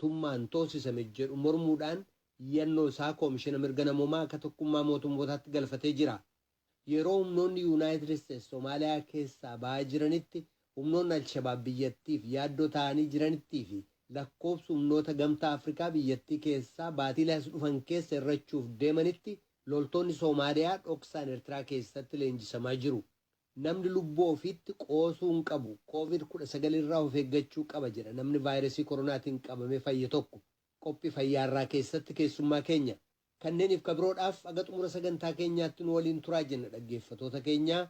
Tummaan toosisame jedhu mormuudhaan iyyannoo isaa Koomishina Mirga Namoomaa ka Tokkummaa Mootummootaatti galfatee jira. Yeroo humnoonni Yunaayitid Isteets Somaaliyaa keessaa ba'aa jiranitti, humnoonni Al-Shabaab biyyattiif yaaddoo ta'anii jiranittii fi lakkoobsi humnoota Gamtaa Afrikaa biyyattii keessaa baatiilee as dhufan keessa hir'achuuf deemanitti loltoonni Somaaliyaa dhoksaan Ertiraa keessatti leenjisamaa jiru. Namni lubbuu ofiitti qoosuu hin qabu, Covid 19 irraa of eeggachuu qaba jedha namni vaayirasii koronaatiin qabamee fayye tokko. Qophii fayyaa har'aa keessatti keessummaa keenya. Kanneeniif ka biroodhaaf haga xumura sagantaa keenyaatti nu waliin turaa jenna dhaggeeffatoota keenya.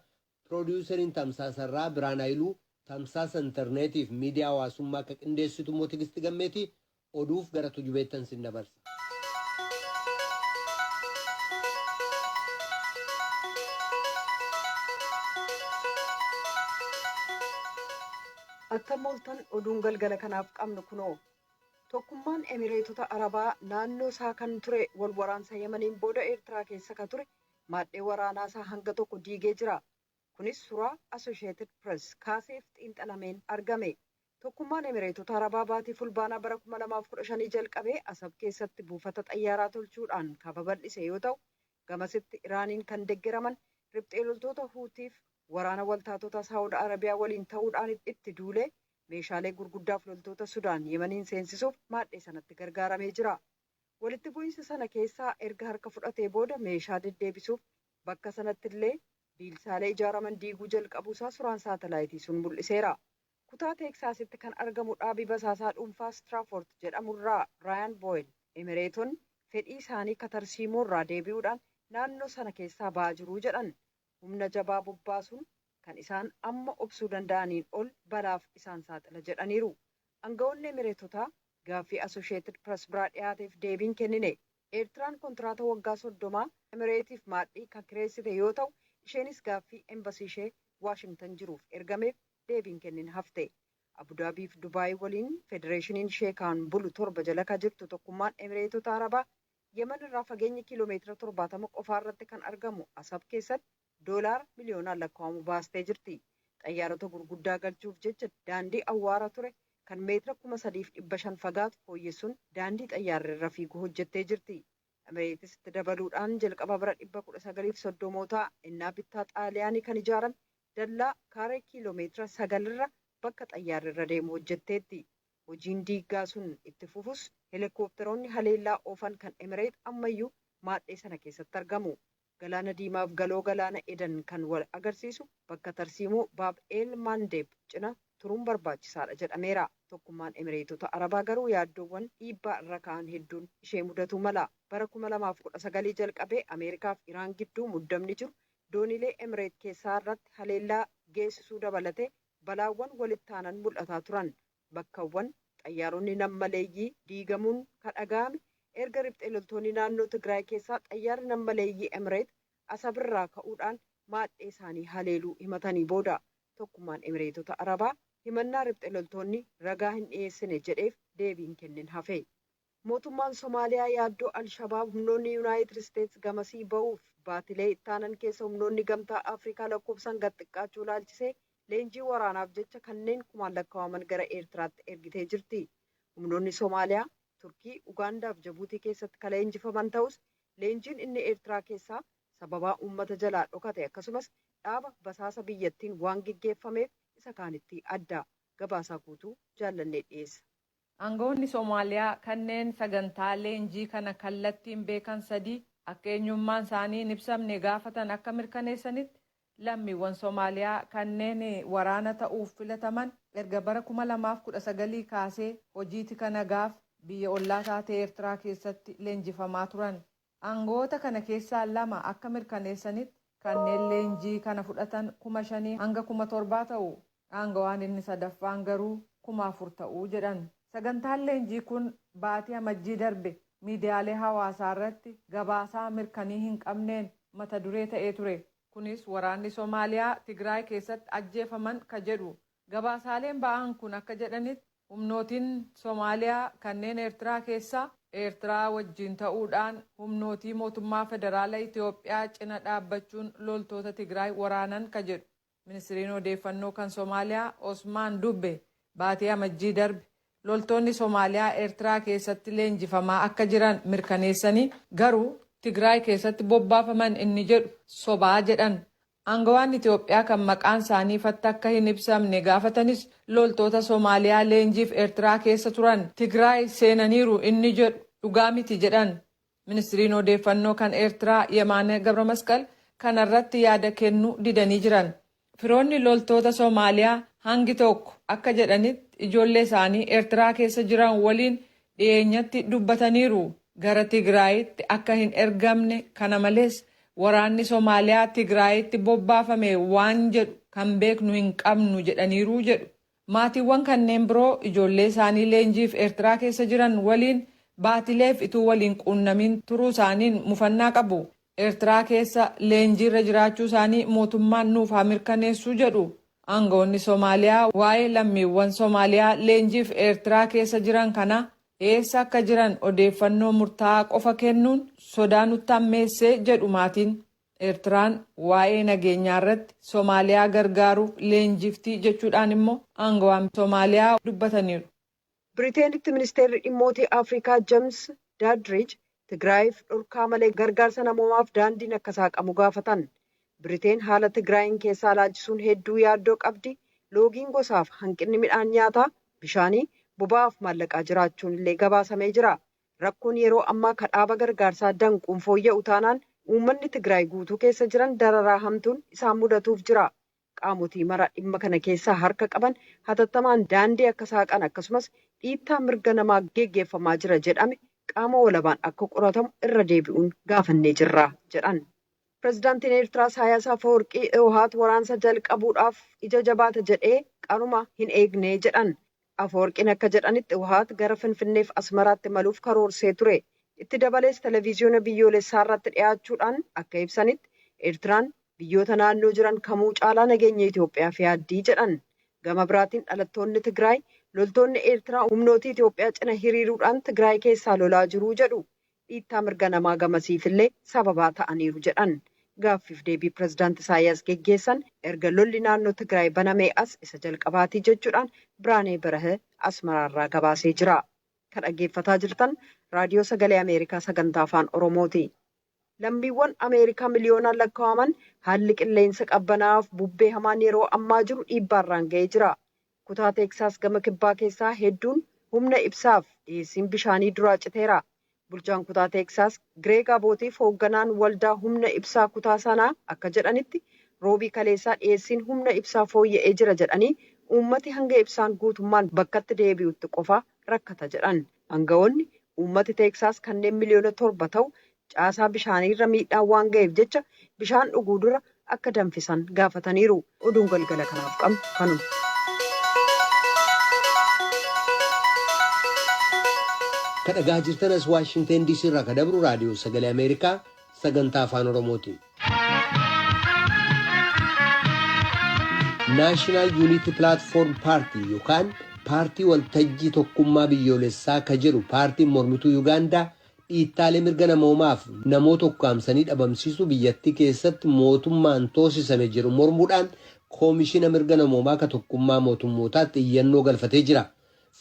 Piroodiyuuseriin tamsaasa irraa Birhaan Hayiluu, tamsaasa interneetiif miidiyaa hawaasummaa akka qindeessitu immoo Tigisti Gammeeti. Oduuf gara Tujubeettan sin dabarsa. Attam ooltan oduun galgala kanaaf qabnu kunoo. Tokkummaan Emireetota Arabaa naannoo isaa kan ture wal waraansa Yemeniin booda Eertiraa keessa ka ture maadhee waraanaa isaa hanga tokko diigee jira. Kunis suraa Associated Press kaaseef xiinxalameen argame. Tokkummaan Emireetota Arabaa baatii Fulbaanaa bara 2015 jalqabee Asab keessatti buufata xayyaaraa tolchuudhaan ka babal'ise yoo ta'u, gamasitti Iraaniin kan deggeraman riphxee loltoota Huutiif waraana waltaatota Saawud Arabiyaa waliin ta'uudhaan itti duulee meeshaalee gurguddaaf loltoota Sudaan Yemeniin seensisuuf maadhee sanatti gargaaramee jira. Walitti bu'iinsa sana keessaa erga harka fudhatee booda meeshaa deddeebisuuf bakka sanatti illee biilsaalee ijaaraman diiguu jalqabuusaa suraan saatalaayitii sun mul'iseera. Kutaa Teeksaasitti kan argamu dhaabii basaasaa dhuunfaa Straafoort jedhamurraa Raayaan Booyil Emireetonni fedhii isaanii ka tarsiimoorraa deebi'uudhaan naannoo sana keessaa ba'aa jiru jedhan. Humna jabaa bobbaasuun kan isaan amma obsuu danda'aniin ol balaaf isaan saaxila jedhaniiru. Aangawoonni Emireetotaa gaaffii Associated Press biraa dhiyaateef deebiin kennine. Eertiraan kontiraata waggaa 30 Emireetiif maadhii kan kireessite yoo ta'u, isheenis gaaffii embasii ishee Waashingtan jiruuf ergameef deebiin kennin hafte. Abudaabiif Dubaay waliin federeeshiniin sheekaan bulu 7 jala ka jirtu Tokkummaan Emireetota Arabaa Yemen irraa fageenya kiiloomeetira 70 qofaa irratti kan argamu Asab keessatti doolaara miliyoonaan lakkaa'amu baastee jirti. Xayyaarota gurguddaa galchuuf jecha daandii awwaara ture kan meetira 3,500 fagaatu fooyyessuun daandii xayyaarri irra fiigu hojjettee jirti. Emireetisitti dabaluudhaan jalqaba bara 1930mootaa innaa bittaa Xaaliyaanii kan ijaarame dallaa kaaree kiiloomeetira 9 irra bakka xayyaarri irra deemu hojjetteetti. Hojiin diiggaa sun itti fufus helikopteroonni haleellaa oofan kan Emireet ammayyuu maadhee sana keessatti argamu. Galaana Diimaaf galoo galaana Eden kan wal agarsiisu bakka tarsiimoo Baab El Maandeeb cina turuun barbaachisaadha jedhameera. Tokkummaan Emireetota Arabaa garuu yaaddoowwan dhiibbaa irra ka'an hedduun ishee mudatuu mala. Bara 2019 jalqabee Ameerikaaf Iraan gidduu muddamni jiru doonilee Emireet keessaa irratti haleellaa geessisuu dabalatee balaawwan walitti aanan mul'ataa turan. Bakkawwan xayyaaronni nammaleeyyii diigamuun ka dhaga'ame erga riphxee loltoonni naannoo Tigraay keessaa xayyaarri nammaleeyyii Emireet Asabirraa ka'uudhaan maadhee isaanii haleeluu himatanii booda. Tokkummaan Emireetota Arabaa himannaa riphxee loltoonni ragaa hin dhiyeessine jedheef deebiin kennin hafe. Mootummaan Somaaliyaa yaaddoo Al-Shabaab humnoonni Yunaayitid Isteets gamasii ba'uuf baatilee ittaanan keessa humnoonni Gamtaa Afrikaa lakkoofsaan gad xiqqaachuu ilaalchisee leenjii waraanaaf jecha kanneen kumaan lakkaa'aman gara Eertiraatti ergitee jirti. Humnoonni Somaaliyaa Turkii, Ugaandaa fi Jabuutii keessatti kan leenjifaman ta'us, leenjiin inni Eertiraa keessaa sababaa uummata jalaa dhokate akkasumas dhaaba basaasa biyyattiin waan geggeeffameef isa kaanitti adda. Gabaasaa guutuu Jaallannee dhiyeessa. Aangawoonni Somaaliyaa kanneen sagantaa leenjii kana kallattiin beekan sadii akka eenyummaan isaanii hin ibsamne gaafatan akka mirkaneessanitti, lammiiwwan Somaaliyaa kanneen waraana ta'uuf filataman erga bara 2019 kaasee hojii tika nagaaf biyya ollaa taatee Eertiraa keessatti leenjifamaa turan. Aangawoota kana keessaa lama akka mirkaneessanitti, kanneen leenjii kana fudhatan 5,000 hanga 7,000 ta'u. Aangawaan inni sadaffaan garuu 4,000 ta'uu jedhan. Sagantaan leenjii kun baatii Amajjii darbe miidiyaalee hawaasaa irratti gabaasaa mirkanii hin qabneen mata duree ta'ee ture. Kunis waraanni Somaaliyaa Tigraay keessatti ajjeefaman ka jedhu. Gabaasaaleen ba'an kun akka jedhanitti, humnootiin Somaaliyaa kanneen Eertiraa keessaa Eertiraa wajjin ta'uudhaan humnootii mootummaa federaala Itiyoophiyaa cina dhaabbachuun loltoota Tigraay waraanan ka jedhu. Ministiriin odeeffannoo kan Somaaliyaa Osmaan Dubbe baatii Amajjii darbe Loltoonni Somaaliyaa Eertiraa keessatti leenjifamaa akka jiran mirkaneessanii, garuu Tigraay keessatti bobbaafaman inni jedhu sobaa jedhan. Aangawaan Itoophiyaa kan maqaan isaanii ifatti akka hin ibsamne gaafatanis, loltoota Somaaliyaa leenjiif Eertiraa keessa turan Tigraay seenaniiru inni jedhu dhugaa miti jedhan. Ministiriin odeeffannoo kan Eertiraa Yemaane Gabramasqal kanarratti yaada kennuu didanii jiran. Firoonni loltoota Somaaliyaa hangi tokko akka jedhanitti, ijoollee isaanii Eertiraa keessa jiran waliin dhiyeenyatti dubbataniiru. Gara Tigraayitti akka hin ergamne, kana malees waraanni Somaaliyaa Tigraayitti bobbaafame waan jedhu kan beeknu hin qabnu jedhaniiru jedhu. Maatiiwwan kanneen biroo ijoollee isaanii leenjiif Eertiraa keessa jiran waliin baatileef ituu waliin quunnamiin turuu isaaniin mufannaa qabu. Eertiraa keessa leenjiirra jiraachuu isaanii mootummaan nuuf haa mirkaneessuu jedhu. Aangawoonni Somaaliyaa waa'ee lammiiwwan Somaaliyaa leenjiif Eertiraa keessa jiran kana eessa akka jiran odeeffannoo murtaa'aa qofa kennuun sodaa nutti hammeessee jedhu maatiin. Eertiraan waa'ee nageenyaa irratti Somaaliyaa gargaaruuf leenjiftii jechuudhaan immoo aangawaan Somaaliyaa dubbataniiru. Biriteenitti ministeerri dhimmootii Afrikaa James Daadriij Tigraayiif dhorkaa malee gargaarsa namoomaaf daandiin akka saaqamu gaafatan. Biriteen haala Tigraayin keessaa ilaalchisuun hedduu yaaddoo qabdi. Loogiin gosaaf hanqinni midhaan nyaataa, bishaanii, boba'aaf maallaqaa jiraachuun illee gabaasamee jira. Rakkoon yeroo ammaa kadhaaba gargaarsaa danquun fooyya'u taanaan, uummanni Tigraay guutuu keessa jiran dararaa hamtuun isaan mudatuuf jira. Qaamotii mara dhimma kana keessaa harka qaban hatattamaan daandii akka saaqan, akkasumas dhiittaa mirga namaa geggeeffamaa jira jedhame qaama walabaan akka qoratamu irra deebi'uun gaafannee jirra jedhan. Pireezidaantiin Eertiraa Isaayyaas Afawarqii Hiwwaat waraansa jalqabuudhaaf ija jabaata jedhee qaruma hin eegne jedhan. Afawarqiin akka jedhanitti, Hiwwaat gara Finfinneef Asmaraatti maluuf karoorsee ture. Itti dabalees televiziyoona biyyoolessaa irratti dhiyaachuudhaan akka ibsanitti, Eertiraan biyyoota naannoo jiran kamuu caalaa nageenya Itoophiyaaf yaaddii jedhan. Gama biraatiin dhalattoonni Tigraay loltoonni Eertiraa humnootii Itoophiyaa cina hiriiruudhaan Tigraay keessaa lolaa jiru jedhu. Dhiittaa mirga namaa gamasiifillee sababaa ta'aniiru jedhan. Gaaffiif deebii pireezidaanti Isaayyaas geggeessan erga lolli naannoo Tigraay banamee as isa jalqabaatii jechuudhaan Biraanee Barahe Asmaraarraa gabaasee jira. Kan dhaggeeffataa jirtan Raadiyoo Sagalee Ameerikaa sagantaa Afaan Oromooti. Lammiiwwan Ameerikaa miliyoonaan lakkaa'aman haalli qilleensa qabbanaa'aaf bubbee hamaan yeroo ammaa jiru dhiibbaarraan ga'ee jira. Kutaa Teeksaas gama kibbaa keessaa hedduun humna ibsaaf dhiyeessiin bishaanii duraa citeera. Bulchaan kutaa Teeksaas Gireeg Abootiif hoogganaan waldaa humna ibsaa kutaa sanaa akka jedhanitti, roobii kaleessaa dhiyeessiin humna ibsaa fooyya'ee jira jedhanii, uummati hanga ibsaan guutummaan bakkatti deebi'utti qofa rakkata jedhan. Aangawoonni uummati Teeksaas kanneen miliyoona 7 ta'u caasaa bishaaniirra miidhaan waan ga'eef jecha bishaan dhuguu dura akka danfisan gaafataniiru. Oduun galgala kanaaf qabnu kanuma. Ka dhagaa jirtan as Waashingtan DC irraa ka dabru Raadiyoo Sagalee Ameerikaa sagantaa Afaan Oromooti. National Unity Platform Party yookaan Paartii Waltajjii Tokkummaa Biyyoolessaa ka jedhu paartiin mormituu Yuugaandaa dhiittaalee mirga namoomaaf namoota ukkaamsanii dhabamsiisuu biyyattii keessatti mootummaan toosisame jedhu mormuudhaan Koomishina Mirga Namoomaa ka Tokkummaa Mootummootaatti iyyannoo galfatee jira.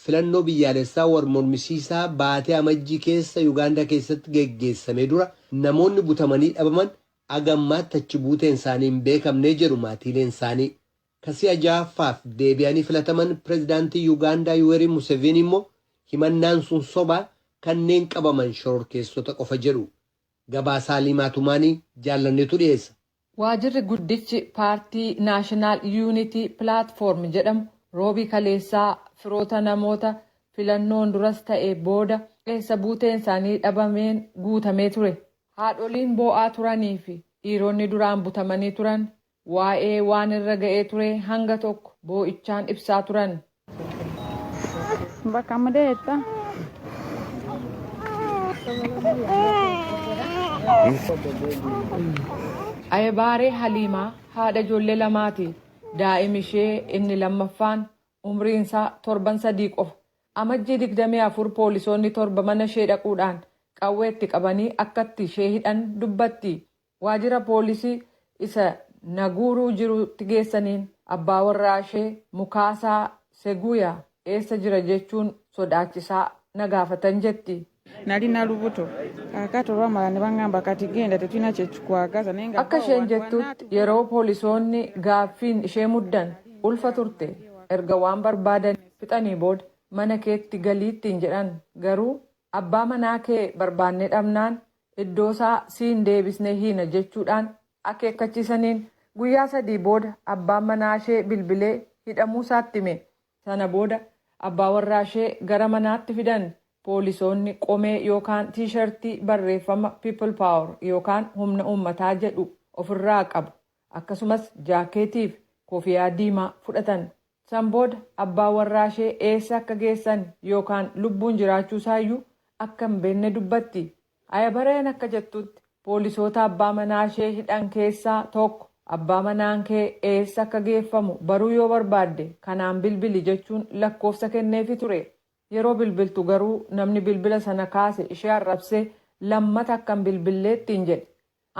Filannoo biyyaalessaa wal mormisiisaa baatee Amajjii keessa Yuugaandaa keessatti geggeessame dura namoonni butamanii dhabaman agammaatti achi buuteen isaanii hin beekamnee jedhu maatiileen isaanii. Kasii ja'affaaf deebi'anii filataman pireezidaantii Yuugaandaa Yuwerii Museveni immoo himannaan sun sobaa, kanneen qabaman shororkeessota qofa jedhu. Gabaasaa Liimaa Tumaanii Jaallanneetu dhiyeessa. Waajirri guddichi paartii National Unity Platform jedhamu roobii kaleessaa firoota namoota filannoon duras ta'e booda eessa buuteen isaanii dhabameen guutamee ture. Haadholiin boo'aa turanii fi dhiironni duraan butamanii turan waa'ee waan irra ga'ee ture hanga tokko boo'ichaan ibsaa turan. Bakka amma deetta. Ayebaaree Haliimaa haadha ijoollee lamaati. Daa'im ishee inni lammaffaan umriin isaa torban 3 qofa. Amajjii 24 poolisoonni 7 mana ishee dhaquudhaan qawweetti qabanii akkatti ishee hidhan dubbatti. Waajjira poolisii isa Naguuruu jirutti geessaniin abbaa warraa ishee Mukaasaa Seguyaa eessa jira jechuun Sodaachisaa na gaafatan jetti. Nali nalubuto kaakati olwamala ne baŋŋamba kati genda tetulina kyetukwagaza naye nga Akka isheen jettutti, yeroo poolisoonni gaaffiin ishee muddan ulfa turte. Erga waan barbaadan fixanii booda mana keetti galiittiin jedhan, garuu abbaa manaa kee barbaannee dhabnaan iddoosaa siin deebisnee hiina jechuudhaan akeekkachiisaniin. Guyyaa 3 booda abbaan manaa ishee bilbilee hidhamuu isaatti hime. Sana booda abbaa warraa ishee gara manaatti fidan. Poolisoonni qomee yookaan tiishartii barreeffama People Power yookaan humna uummataa jedhu ofirraa qabu, akkasumas jaakeetii fi kofiyaa diimaa fudhatan. San booda abbaa warraa ishee eessa akka geessan yookaan lubbuun jiraachuu isaayyuu akka hin beekne dubbatti. Ayabareen akka jettutti, poolisoota abbaa manaa ishee hidhan keessaa tokko abbaa manaan kee eessa akka geeffamu baruu yoo barbaadde kanaan bilbili jechuun lakkoofsa kenneefi ture. Yeroo bilbiltu garuu namni bilbila sana kaase ishee arrabsee lammata akka hin bilbillee ittiin jedhe.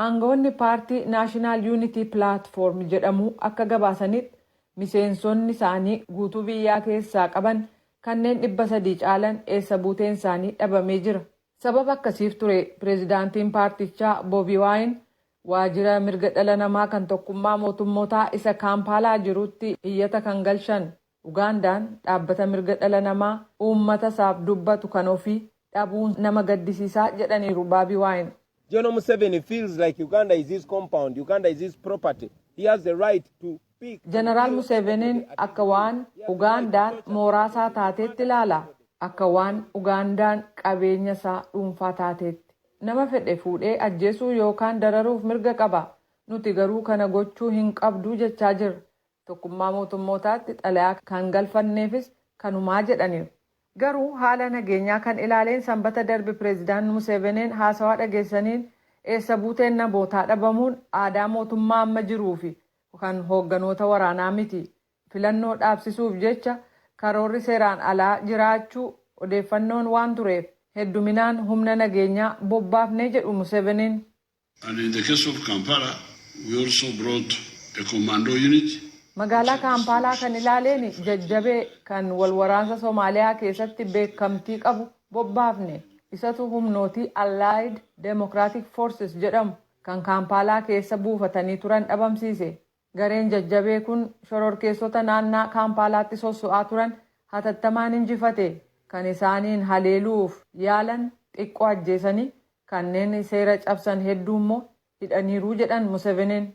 Aangawoonni paartii National Unity Platform jedhamuu akka gabaasanitti, miseensonni isaanii guutuu biyyaa keessaa qaban kanneen 300 caalan eessa buuteen isaanii dhabamee jira. Sababa akkasiif ture pireezidaantiin paartichaa Boobii Waayin waajjira mirga dhala namaa kan Tokkummaa Mootummootaa isa Kaampaalaa jirutti iyyata kan galchan. Ugaandaan dhaabbata mirga dhala namaa uummata isaaf dubbatu kan ofii dhabuun nama gaddisiisaa jedhaniiru Baabii Waayin. General Museveni feels like Uganda is his compound, Uganda is his property. He has the right to pick. Jeneraal Museveniin akka waan Ugaandaan mooraasaa taateetti ilaala. Akka waan Ugaandaan qabeenya isaa dhuunfaa taateetti. Nama fedhe fuudhee ajjeesuu yookaan dararuuf mirga qaba. Nuti garuu kana gochuu hin qabdu jechaa jirra. Tokkummaa Mootummootaatti xalayaa kan galfanneefis kanumaa jedhaniiru. Garuu haala nageenyaa kan ilaaleen Sanbata darbe pireezidaant Museveniin haasawaa dhageessaniin eessa buuteen namootaa dhabamuun aadaa mootummaa amma jiruu fi kan hoogganoota waraanaa miti. Filannoo dhaabsisuuf jecha karoorri seeraan alaa jiraachuu odeeffannoon waan tureef hedduminaan humna nageenyaa bobbaafnee jedhu Museveniin. And in the case of Kampala, we also brought a commando unit. Magaalaa Kaampaalaa kan ilaaleen jajjabee kan wal waraansa Somaaliyaa keessatti beekamtii qabu bobbaafne. Isatu humnootii Allied Democratic Forces jedhamu kan Kaampaalaa keessa buufatanii turan dhabamsiise. Gareen jajjabee kun shororkeessota naannaa Kaampaalaatti sosso'aa turan hatattamaan injifate. Kan isaaniin haleeluuf yaalan xiqqoo ajjeesanii kanneen seera cabsan hedduu immoo hidhaniiru jedhan Museveniin.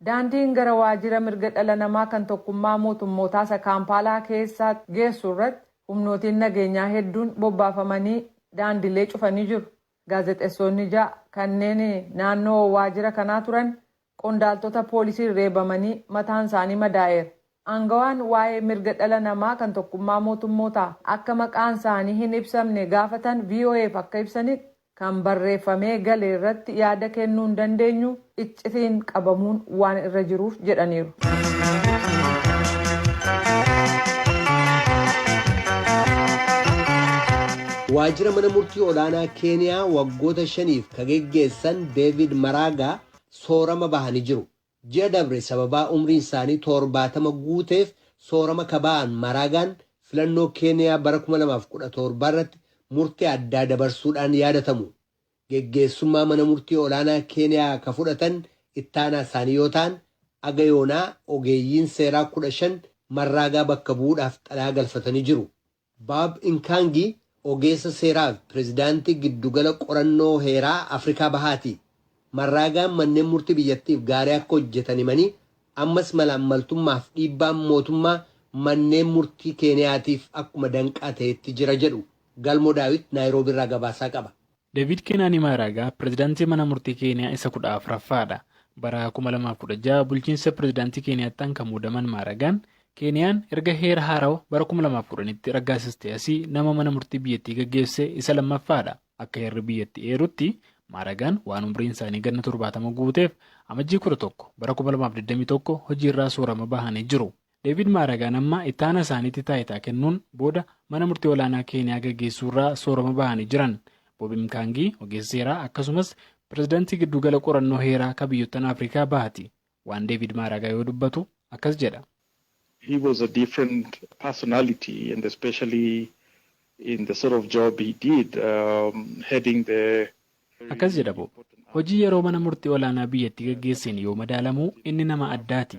Daandiin gara waajjira mirga dhala namaa kan Tokkummaa Mootummootaa isa Kaampaalaa keessaa geessu irratti humnootiin nageenyaa hedduun bobbaafamanii daandilee cufanii jiru. Gaazexeessonni 6 kanneen naannoo waajjira kanaa turan qondaaltota poolisiin reebamanii mataan isaanii madaa'eera. Aangawaan waa'ee mirga dhala namaa kan Tokkummaa Mootummootaa akka maqaan isaanii hin ibsamne gaafatan VOAf akka ibsanitti, kan barreeffamee gale irratti yaada kennuu hin dandeenyu, iccitiin qabamuun waan irra jiruuf jedhaniiru. Waajjira mana murtii olaanaa Keeniyaa waggoota 5f ka geggeessan Deevid Maraagaa soorama bahanii jiru. Ji'a dabre sababaa umriin isaanii 70 guuteef soorama ka ba'an Maraagaan filannoo Keeniyaa bara 2017 irratti murtii addaa dabarsuudhaan yaadatamu. Geggeessummaa mana murtii olaanaa Keeniyaa ka fudhatan ittaanaa isaanii yoo ta'an, aga yoonaa ogeeyyiin seeraa 15 Maraagaa bakka bu'uudhaaf xalayaa galfatanii jiru. Baab Inkaangii ogeessa seeraa fi pireezidaantii giddugala qorannoo heeraa Afrikaa Bahaati. Maraagaan manneen murtii biyyattiif gaarii akka hojjetan himanii, ammas malaammaltummaaf dhiibbaan mootummaa manneen murtii Keeniyaatiif akkuma danqaa ta'etti jira jedhu. Galmoo Daawit Naayiroobii irraa gabaasaa qaba. Deevid Keenaanii Maaraagaa pireezidaantii mana murtii Keeniyaa isa 14ffaadha. Bara 2016 bulchiinsa pireezidaantii Keeniyaattaan kan muudaman Maaraagaan, Keeniyaan erga heera haarawaa bara 2010tti raggaasiste asii nama mana murtii biyyattii gaggeesse isa lammaffaadha. Akka heerri biyyattii eerutti, Maaragaan waan umriin isaanii ganna 70 guuteef Amajjii 11 bara 2021 hojiirraa soorama bahanii jiru. Deevid Maaragaan amma ittaana isaaniitti taayitaa kennuun booda mana murtii olaanaa Keeniyaa gaggeessuurraa soorama bahanii jiran. Boobi Mkaangii ogeessa seeraa akkasumas pireezidaantii giddugala qorannoo heeraa kan biyyoottan Afrikaa Bahaati. Waan Deevid Maaragaa yoo dubbatu akkas jedha. He was a different personality, and especially in the sort of job he did, heading the. Akkas jedha Bob. Hojii yeroo mana murtii olaanaa biyyattii gaggeesseen yoo madaalamu inni nama addaati.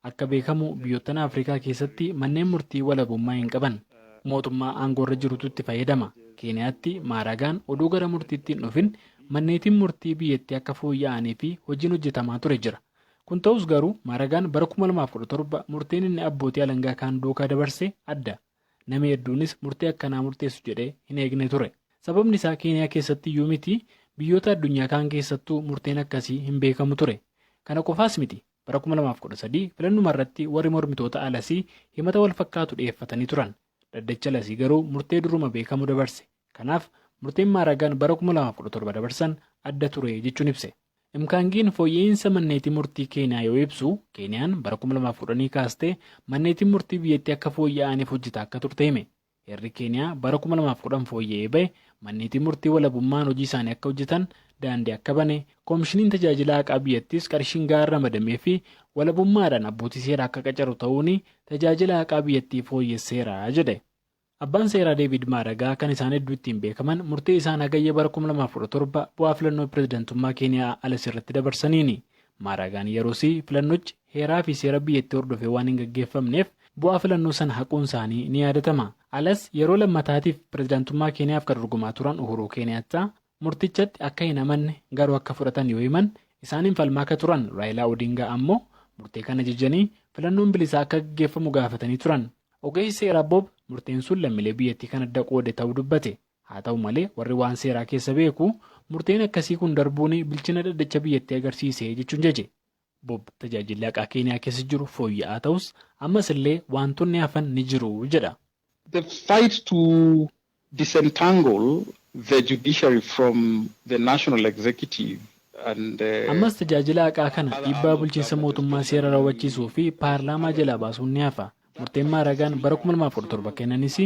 Akka beekamu biyyoottan Afrikaa keessatti manneen murtii walabummaa hin qaban. Mootummaa aangoorra jirutu itti fayyadama. Keeniyaatti Maaragaan oduu gara murtiitti hin dhufin manneetiin murtii biyyattii akka fooyya'anii fi hojiin hojjetamaa ture jira. Kun ta'us garuu Maaragaan bara 2017 murteen inni abbootii alangaa kaan duukaa dabarse adda. Namni hedduunis murtee akkanaa murteessu jedhee hin eegne ture. Sababni isaa Keeniyaa keessatti iyyuu miti, biyyoota addunyaa kaan keessattuu murteen akkasii hin beekamu ture. Kana qofaas miti, bara 2013 filannuma irratti warri mormitoota alasii himata wal fakkaatu dhiyeeffatanii turan. Dhaddacha alasii garuu murtee duruma beekamu dabarse. Kanaaf murteen Maaragaan bara 2017 dabarsan adda ture jechuun ibse. Imkaangiin fooyya'insa manneetii murtii Keeniyaa yoo ibsu, Keeniyaan bara 2010 kaastee manneetiin murtii biyyattii akka fooyya'aniif hojjetaa akka turte hime. Heerri Keeniyaa bara 2010 fooyya'ee bahe manneetii murtii walabummaan hojii isaanii akka hojjetan daandii akka bane, koomishiniin tajaajila haqaa biyyattiis qarshiin gahaan ramadamee fi walabummaadhaan abbootii seeraa akka qacaru ta'uun tajaajila haqaa biyyattii fooyyesseera jedhe. Abbaan seeraa Deevid Maaragaa kan isaan hedduu ittiin beekaman murtee isaan hagayya bara 2017 bu'aa filannoo pirezidantummaa Keeniyaa alas irratti dabarsaniini. Maaragaan yeroosii filannochi heeraa fi seera biyyattii hordofee waan hin gaggeeffamneef bu'aa filannoo sana haquun isaanii ni yaadatama. Alas yeroo lammataatiif pirezidantummaa Keeniyaaf kan dorgomaa turan Uhuruu Keeniyaattaa murtichatti akka hin amanne garuu akka fudhatan yoo himan, isaaniin falmaa akka turan Raayilaa Odingaa ammoo murtee kana jijjanii filannoon bilisaa akka gaggeeffamu gaafatanii turan. Ogeessi seeraa Bob murteen sun lammiilee biyyattii kan adda qoode ta'uu dubbate. Haa ta'u malee warri waan seeraa keessa beeku murteen akkasii kun darbuun bilchina dhaddacha biyyattii agarsiise jechuun jaje. Bob tajaajilli haqaa Keeniyaa keessa jiru fooyya'aa ta'us ammas illee wantoonni hafan ni jiru jedha. The fight to disentangle the judiciary from the national executive. Ammas tajaajila haqaa kana dhiibbaa bulchiinsa mootummaa seera raawwachiisuu fi paarlaamaa jalaa baasuun ni hafa. Murteen Maaragaan bara 2017 kennanis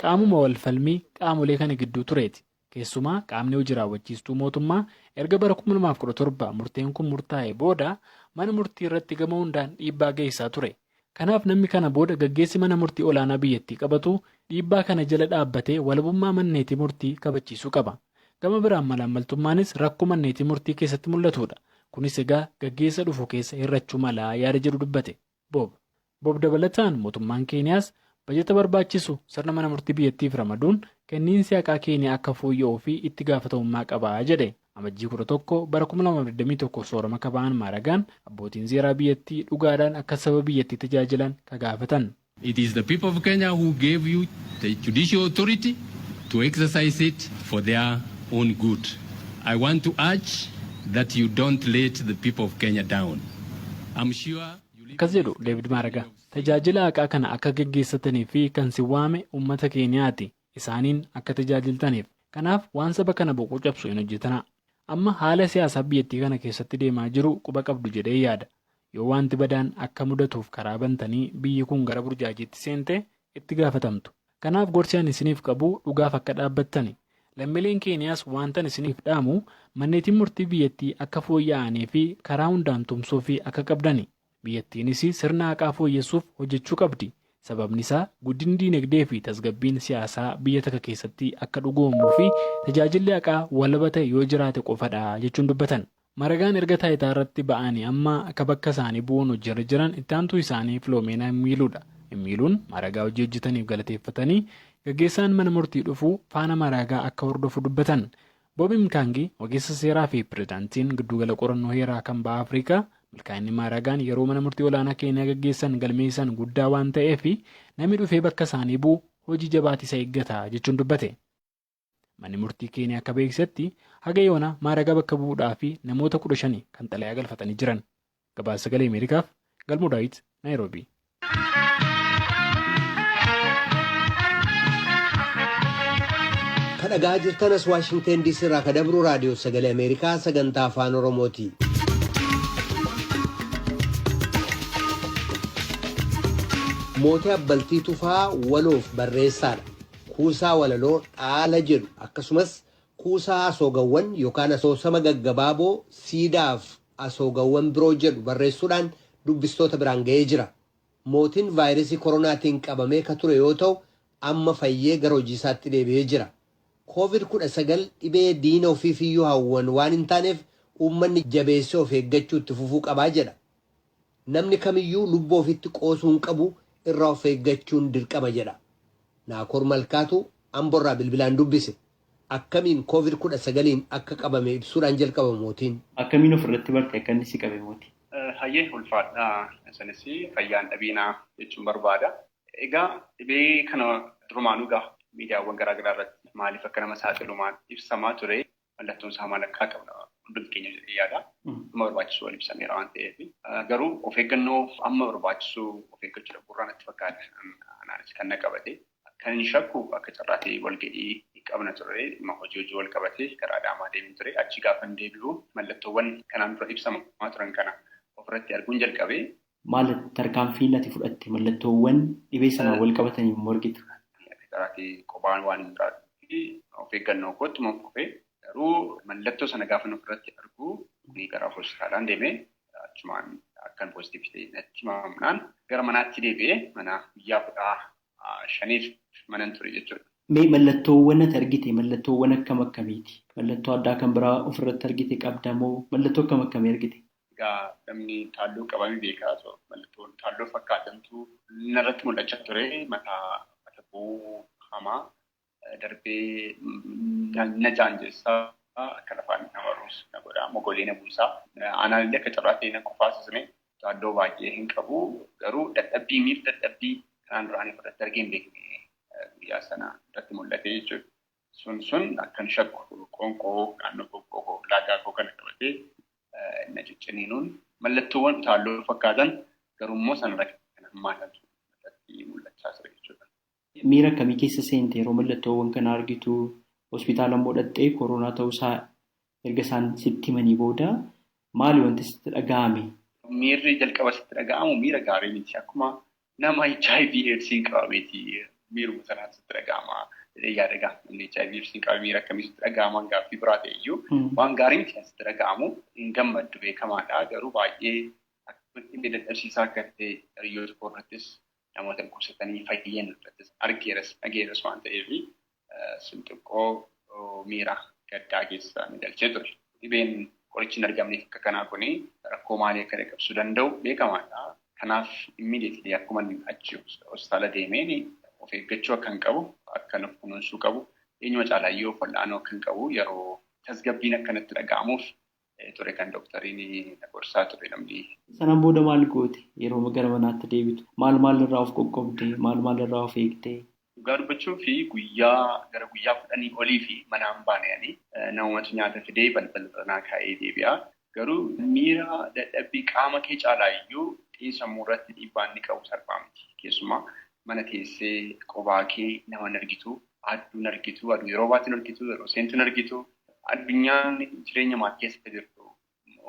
qaamuma wal falmii qaamolee kana gidduu tureeti. Keessumaa qaamni hojii raawwachiistuu mootummaa erga bara 2017 murteen kun murtaa'e booda mana murtii irratti gama hundaan dhiibbaa geessisaa ture. Kanaaf namni kana booda gaggeessi mana murtii olaanaa biyyattii qabatu dhiibbaa kana jala dhaabbatee walabummaa manneetii murtii kabachiisuu qaba. Gama biraan malaammaltummaanis rakkoo manneetii murtii keessatti mul'atudha. Kunis egaa gaggeessa dhufu keessa hir'achuu malaa yaada jedhu dubbate. Bob. Bob dabalataan mootummaan Keeniyaas bajeta barbaachisu sirna mana murtii biyyattiif ramaduun kenniinsi haqaa Keeniyaa akka fooyya'uu fi itti gaafatamummaa qabaa jedhe. Amajjii 11 bara 2021 soorama kaba'an Maaragaan abbootiin seeraa biyyattii dhugaadhaan akka saba biyyattii tajaajilan ka gaafatan. It is the people of Kenya who gave you the judicial authority to exercise it for their own good. I want to urge that you don't let the people of Kenya down. I'm sure. Akkas jedhu Deevid Maaragaa. Tajaajila haqaa kana akka gaggeessatanii fi kan si waame uummata Keeniyaati. Isaaniin akka tajaajiltaniif. Kanaaf waan saba kana boquu cabsu hin hojjetana. Amma haala siyaasaa biyyattii kana keessatti deemaa jiru quba qabdu jedhee yaada. Yoo wanti badaan akka mudatuuf karaa bantanii biyyi kun gara burjaajiitti seente itti gaafatamtu. Kanaaf gorsi ani isiniif qabu dhugaaf akka dhaabbattani. Lammiileen Keeniyaas wantan isiniif dhaamu manneetiin murtii biyyattii akka fooyya'anii fi karaa hundaan tumsuu fi akka qabdani. Biyyattiinis sirna haqaa fooyyessuuf hojjechuu qabdi. Sababni isaa guddinni diinagdee fi tasgabbiin siyaasaa biyya takka keessatti akka dhugoomuu fi tajaajilli haqaa walaba ta'e yoo jiraate qofadha jechuun dubbatan. Maragaan erga taayitaa irratti ba'anii amma akka bakka isaanii bu'uun hojiirra jiran itti aantuu isaanii Filoomeena Miiluudha. Miiluun Maragaa hojii hojjetaniif galateeffatanii gaggeessaan mana murtii dhufuu faana Maragaa akka hordofu dubbatan. Boobi Mkaangi ogeessa seeraa fi pirezidaantiin giddugala qorannoo heeraa kan baha Afrikaa milkaa'inni Maragaan yeroo mana murtii olaanaa Keeniyaa gaggeessan galmeessan guddaa waan ta'eef namni dhufee bakka isaanii bu'u hojii jabaati isa eeggata jechuun dubbate. Manni murtii Keeniyaa akka beeksisetti haga yoona Maragaa bakka bu'uudhaa fi namoota 15 kan xalayaa galfatanii jiran. Gabaasa Sagalee Ameerikaaf Galmoo Daawit, Naayiroobii. Kan dhagaa jirtan as Waashingteen DC irraa kan dabru raadiyoo Sagalee Ameerikaa sagantaa Afaan Oromooti. Mootii Abbaltii Tufaa waloof barreessaadha. Kuusaa walaloo Dhaala jedhu akkasumas kuusaa asoogawwan yookaan asoosama gaggabaaboo Siidaaf asoogawwan biroo jedhu barreessuudhaan dubbistoota biraan ga'ee jira. Mootiin vaayirasii koronaatiin qabamee ka ture yoo ta'u Amma fayyee gara hojii isaatti deebi'ee jira. Covid-19 dhibee diina ofiifiyyuu hawwan waan hin taaneef uummanni jabeessee of eeggachuu itti fufuu qabaa jedha. Namni kamiyyuu lubbuu ofitti qoosuu hin qabu, irraa of eeggachuun dirqama jedha. Naakoor Malkaatu Amborraa bilbilaan dubbise. Akkamiin Covid-19 akka qabame ibsuudhaan jalqaba Mootiin. Akkamiin ofirratti barte akka inni si qabe, Mootii? Hayyee, ulfaadhaa. Isinis fayyaan dhabiinaa jechuun barbaada. Egaa dhibee kana durumaanuu egaa miidiyaawwan garaa garaa irratti maaliif akka nama saaxilu maal ibsamaa ture, mallattoon isaa maal akka qabna hundumti keenya jedhee yaada. Amma barbaachisu wal ibsameera waan ta'eef. Garuu of eeggannoo amma barbaachisu of eeggachuu dhabuurraa natti fakkaata. Anaanis kan na qabate. Kan inni shakku akka carraa ta'e walga'ii qabna ture, dhimma hojii wal qabatee gara Adaamaa deemee ture. Achi gaafa hin deebi'u mallattoowwan kanaan dura ibsamaa turan kana ofirratti arguun jalqabe. Maal tarkaanfiin ati fudhatte mallattoowwan dhibee sanaan wal qabatanii yommuu argitu? Karaatii qophaan waan hin jiraatuuf of eeggannoo kootti fufee, garuu mallattoo sana gaafa ofirratti argu gara hospitaalaan deemee achumaan akkan positive ta'e natti himamuudhaan gara manaatti deebi'ee mana guyyaa 15f manan ture jechuudha. Mee mallattoowwan ati argite mallattoowwan akkam akkamiiti? Mallattoo addaa kan biraa ofirratti argite qabda moo mallattoo akkam akkamii argite? Egaa namni taalloo qabamee beekaa, mallattoon taalloo fakkaatantu narratti mul'achaa ture. Mataa mata bu'uu hamaa darbee na jaanjessaa, akka lafaan nama ruus na godhaa, mogolee na buusaa. Anaan illee akka carraa ta'e na qufaasisne, taalloo baay'ee hin qabu, garuu dadhabbii miif dadhabbii kanaan duraanii fudhatte argee hin beekne guyyaa sana irratti mul'ate jechuudha. Sun akkan shakku qoonqoo naannoo qoonqoo laagaa koo kana qabatee na cicciniinuun mallattoowwan utaalloo fakkaatan, garuu immoo sanarra kan hammaatantu irratti mul'achaa ture jechuudha. Miira akkamii keessa seente yeroo mallattoowwan kana argitu? Hospitaala immoo dhaqxee koronaa ta'uusaa erga isaan sitti himanii booda maali wanti sitti dhaga'ame? Miirri jalqaba sitti dhaga'amu miira gaarii miti. Akkuma nama HIV AIDSiin qabameeti miiruma sanaatu sitti dhaga'ama jedhee yaada gaa. Namni HIV AIDSiin qabame miira akkamii sitti dhaga'ama gaaffii biraa ta'e iyyuu waan gaarii miti kan sitti dhaga'amu, hin gammaddu beekamaadha. Garuu baay'ee dhibee dadhabsiisaa akka ta'e hiriyoota koo irrattis, namoota dhukkubsatanii fayyan irrattis argeeras dhageeras waan ta'eef sun xiqqoo miira gaddaa keessa ni galchee ture. Dhibeen qorichi hin argamneef akka kanaa kuni rakkoo maalii akka dhaqqabsiisuu danda'u beekamaadha. Kanaaf immediately akkuma achi hospitaala deemeen of eeggachuu akka hin qabu, akka of kunuunsuu qabu, eenyuma caalaayyuu of wal'aanuu akka hin qabu yeroo tasgabbiin akkanatti dhaga'amuuf ture kan dooktariin na gorsaa ture namni. Sanaan booda maal goote yeroo gara manaatti deebitu? Maal maal irraa of qoqqoobde? Maal maal irraa of eegde? Dhugaa dubbachuu fi guyyaa gara guyyaa 10 olii fi manaan baananii namumatu nyaata fidee balbala naa kaa'ee deebi'a. Garuu miira dadhabbii qaama kee caalaa iyyuu xiinsammuu irratti dhiibbaan inni qabu salphaa miti. Keessumaa mana teessee qophaa kee nama hin argitu, aduu hin argitu, aduu yeroo baatu hin argitu, yeroo seentu hin argitu. Addunyaan jireenya maatii keessa jirtu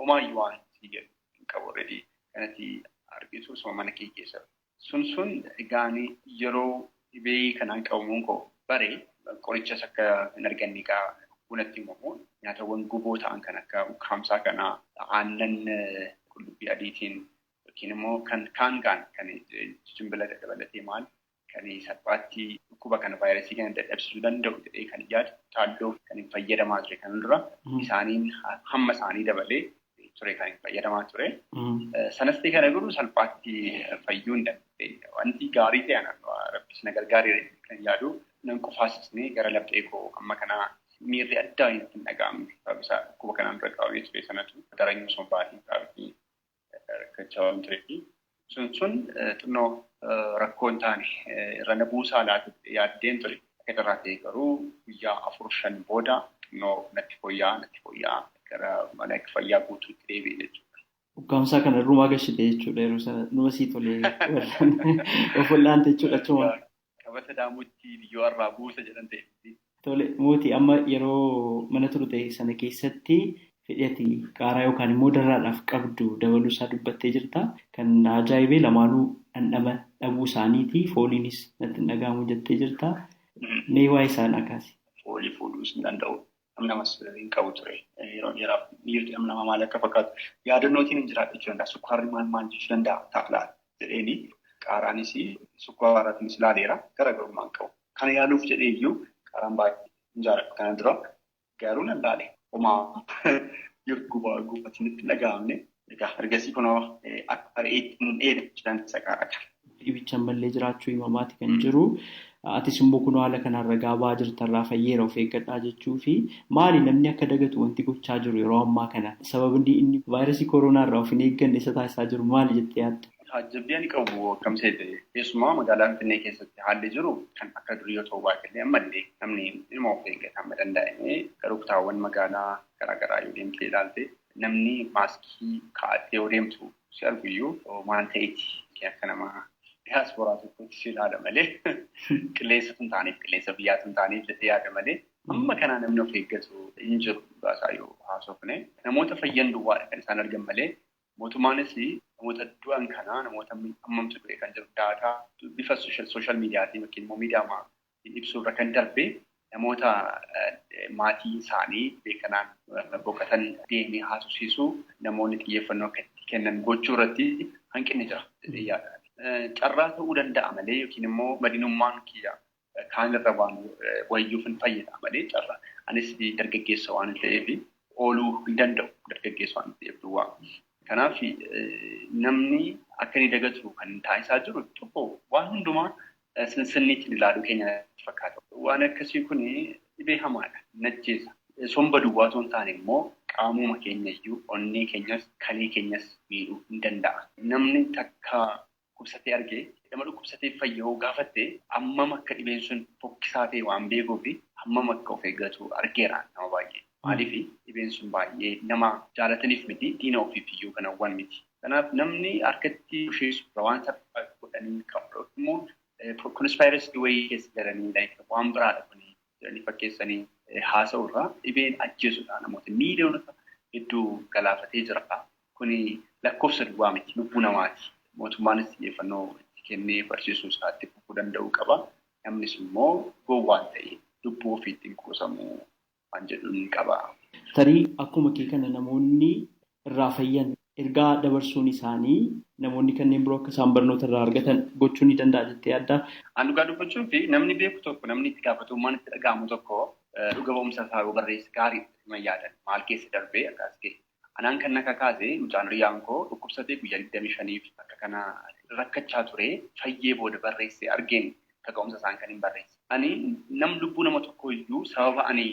homaayyuu waan si jedhu hin qabu, already kanatti argitu osoo mana kee keessa. Sun egaan yeroo dhibee kanaan qabamuun koo bare qorichas akka hin arganne egaa bunatti himamu nyaatawwan guboo ta'an kan akka ukkaamsaa kanaa, aannan qullubbii adiitiin yookiin immoo kan kaan kaan kan jimbila dabalatee maal kan salphaatti dhukkuba kana vaayirasii kana dadhabsiisuu danda'u jedhee kan yaadu taalloo kan hin fayyadamaa ture kan dura isaaniin hamma isaanii dabalee ture kan hin fayyadamaa ture. Sanas ta'e kana garuu salphaatti fayyuu hin dandeenye. Wanti gaarii ta'e rabbis na gargaaree kan yaadu nan qufaasisnee gara laphee koo amma kana miirri addaa hin dhaga'amne. Sababni isaa dhukkuba kanaan dura qabamee ture sanatu daranyuu sombaatiin qabatee rakkachaa waan tureefi. Sun xinnoo rakkoo hin taane irra na buusaa laata yaaddeen ture. Akka irraa ta'e garuu guyyaa 4-5 booda xinnoo natti fooyya'aa gara mana fayyaa guutuutti deebi'e jechuudha. Ukkaamsaa kana irrumaa gashite jechuudha, yeroo sana numa sii tolee of wal'aante jechuudha achuma. Qabata daamutti biyyoo irraa buusa jedhan ta'e. Tole Mootii, amma yeroo mana turte sana keessatti fedhii ati qaaraa yookaan immoo darraadhaaf qabdu dabaluu isaa dubbattee jirta. Kan ajaa'ibee lamaanuu dhandhama dhabuu isaaniiti. Fooliinis natti hin dhaga'amu jettee jirta. Mee waa'ee isaan akaasi. Foolii fuudhuus hin danda'u. Namas hin qabu ture. Yeroo dheeraaf miirri nama maal akka fakkaatu yaadannootiin hin jiraatu jechuu danda'a. Sukkaarri maal maal jechuu danda'a taa'laa jedheeni qaaraanis sukkaaraatiinis ilaaleera, garaagarummaa hin qabu. Kana yaaluuf jedhee iyyuu qaaraan baay'ee hin jaalladhu kana dura garuu nan laale. Homaa yoo gubaa gubatiin itti dhaga'amne egaa ergasii kunoo akka re'eetti hin dheedu jedhan isa qaaraa kana. Dhibichaan mallee jiraachuu himamaati kan jiru. Atis immoo kunoo haala kanaan ragaa ba'aa jirtarraa fayyeera of eeggadhaa jechuu fi maali namni akka dagatu wanti gochaa jiru yeroo ammaa kana sababni inni vaayirasii koronaa irraa of hin eegganne isa taasisaa jiru maali jettee yaadda? Taajjabbii ani qabu akkam seete keessumaa magaalaa Finfinnee keessatti haalli jiru kan akka durii yoo ta'u baay'ee ammallee namni dhimma of eeggata amma danda'ame garuu kutaawwan magaalaa garaagaraa yoo deemtee ilaalte namni maaskii kaa'attee yoo deemtu si arguyyuu maal ta'eeti akka namaa diyaasporaa tokkotti si ilaala malee qilleensa tun taaneef qilleensa biyyaa tun taaneef jedhee yaada malee amma kanaa namni of eeggatu hin jiru dhugaasaa yoo haasofne namoota fayyan duwwaadha kan isaan argan malee mootummaanis namoota du'an kanaa namoota hammamtu du'e kan jiru daataa bifa sooshaal miidiyaatiin yookiin immoo miidiyaa ibsuurra kan darbe namoota maatii isaanii beekanaan boqotan deemee haasofsiisuu namoonni xiyyeeffannoo akka itti kennan gochuu irratti hanqinni jira jedhee yaada. Carraa ta'uu danda'a malee yookiin immoo madinummaan kiyya kaanirra waan wayyuuf hin fayyada malee carraa. Anis dargaggeessa waan ta'eef ooluu hin danda'u dargaggeessa waan ta'eef duwwaa. Kanaaf namni akka inni dagatu kan taasisaa jiru tokko waan hundumaa sinsinniitiin ilaaluu keenya fakkaata. Waan akkasii kun dhibee hamaadha. Najjeessa. Somba duwwaa osoo hin taane immoo qaamuma keenya iyyuu onnee keenyas kalee keenyas miidhuu hin danda'a. Namni takka dhukkubsatee argee nama dhukkubsatee fayya'uu gaafatte hammam akka dhibeen sun fokkisaa ta'e waan beekuuf hammam akka of eeggatu argeera nama baay'ee. Maaliif dhibeen sun baay'ee nama jaalataniif miti diina ofiif iyyuu kan hawwan miti. Kanaaf namni harkatti isheessu waan salphaa godhanii qabu immoo konspirasii wayii keessa galanii waan biraadha kun jedhanii fakkeessanii haasa'urraa dhibeen ajjeesudha namoota miiliyoonota hedduu galaafatee jira. Kuni lakkoofsa duwwaa miti lubbuu namaati. Mootummaanis xiyyeeffannoo itti kennee barsiisuu isaatti fufuu danda'uu qaba. Namnis immoo gowwaan ta'e lubbuu ofiitti kuusamuu waan jedhuun qaba. Tarii akkuma kee kana namoonni irraa fayyan ergaa dabarsuun isaanii namoonni kanneen biroo akka isaan barnoota irraa argatan gochuu ni danda'a jettee yaaddaa? An dhugaa dubbachuu fi namni beeku tokko namni itti gaafatamummaan itti dhaga'amu tokko dhuga ba'umsa isaa yoo barreesse gaarii itti yaadan maal keessa darbee akkas ga'e. Anaan kan akka kaase mucaan hiriyyaan koo dhukkubsatee guyyaa 25 akka kana rakkachaa ture fayyee booda barreesse argeen kaka'umsa isaan kan hin barreesse. Ani nam lubbuu nama tokko iyyuu sababa ani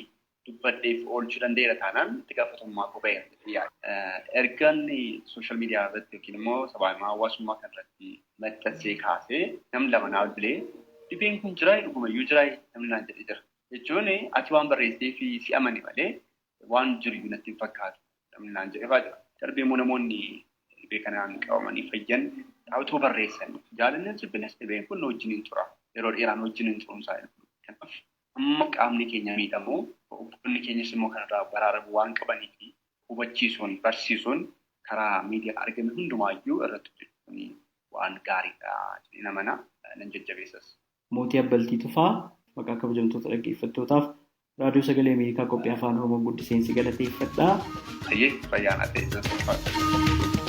dubbadheef oolchuu danda'eera taanaan itti gaafatamummaa koo ba'eera. Ergaan sooshaal miidiyaa irratti yookiin immoo sababa hawaasummaa kan irratti maxxansee kaasee namni lama naa bilbilee dhibeen kun jiraa dhugumayyuu jiraa namni naan jedhee jira. Jechuun ati waan barreessitee fi si amane malee waan jiru iyyuu natti hin fakkaatu. Namni naan jedhee jira. Darbee immoo namoonni dhibee kanaan qabamanii fayyan dhaabbatoo barreessan jaalalleen jibbinas dhibeen kun wajjin hin tura. Yeroo dheeraan wajjin hin turumsaa. Kanaaf amma qaamni keenya miidhamu obboonni keenyas immoo kanarraa baraaramu waan qabanii fi hubachiisuun barsiisuun karaa miidiyaa argame hundumaayyuu irratti hojjechuun waan gaariidha jedhee nama nan jajjabeessas. Mootii Abbaltii Tufaa maqaa kabajamtoota dhaggeeffattootaaf Raadiyoo Sagalee Ameerikaa qophii Afaan Oromoo guddiseensi galateeffadha. Hayyee fayyaa ta'e sana.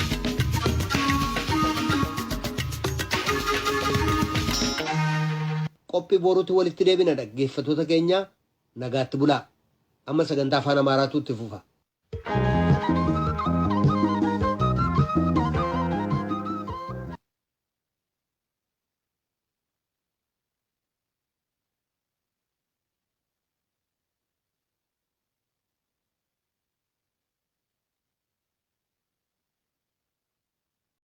Qophii boruutti walitti deebina dhaggeeffattoota keenya nagaatti bulaa. Amma sagantaa afaan Amaaraatu itti fufa.